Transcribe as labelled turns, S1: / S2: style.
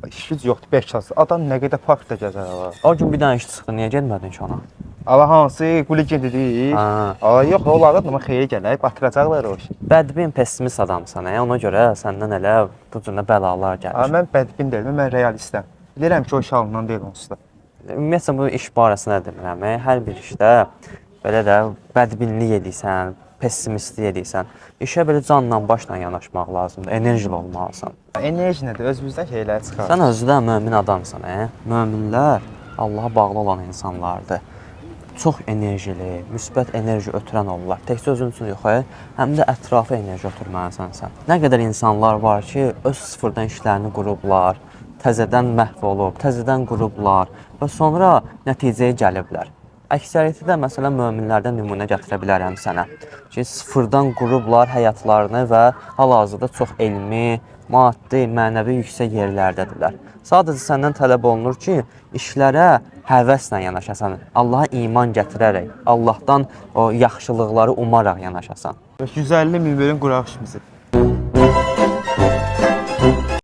S1: İş güc yoxdur 5 saat. Adam nə qədər parkda gəzər ala.
S2: O gün bir dənə iş çıxdı, niyə getmədin ki ona?
S1: Ala hansı Quligin dedi?
S2: Ha.
S1: Ala yox, onlardan amma xeyir gələk, batıracaqlar o işi.
S2: Bədbin, pessimist adamsan, ona görə səndən elə bu cür də bəlalar gəlir.
S1: Ala mən bədbin deyiləm, mən realistəm. Bilirəm ki, o iş alından deyil onsuz da.
S2: Ümumiyyətlə bu iş barəsində demirəm. Hər bir işdə belə də bədbinlik edirsən, pessimistlik edirsən. İşə belə canla başla yanaşmaq lazımdır, enerjili olmalısan.
S1: Enerji nədir? Özümüzdən şeylər çıxar.
S2: Sən özü də mömin adamsan, e? Möminlər Allaha bağlı olan insanlardır. Çox enerjili, müsbət enerji ötürən olurlar. Təkcə özün üçün yox, həm də ətrafa enerji ötürməlisən sən. Nə qədər insanlar var ki, öz sıfırdan işlərini qurublar, təzədən məhv olub, təzədən qurublar və sonra nəticəyə gəliblər. Əksəriyyəti də məsələn möminlərdən nümunə gətirə bilərəm sənə ki, sıfırdan qurublar həyatlarını və hal-hazırda çox elmi, maddi, mənəvi yüksək yerlərdədirlər. Sadəcə səndən tələb olunur ki, işlərə həvəslə yanaşasan, Allaha iman gətirərək, Allahdan o yaxşılıqları umaraq yanaşasan.
S1: 150 min verin quraq işimizi.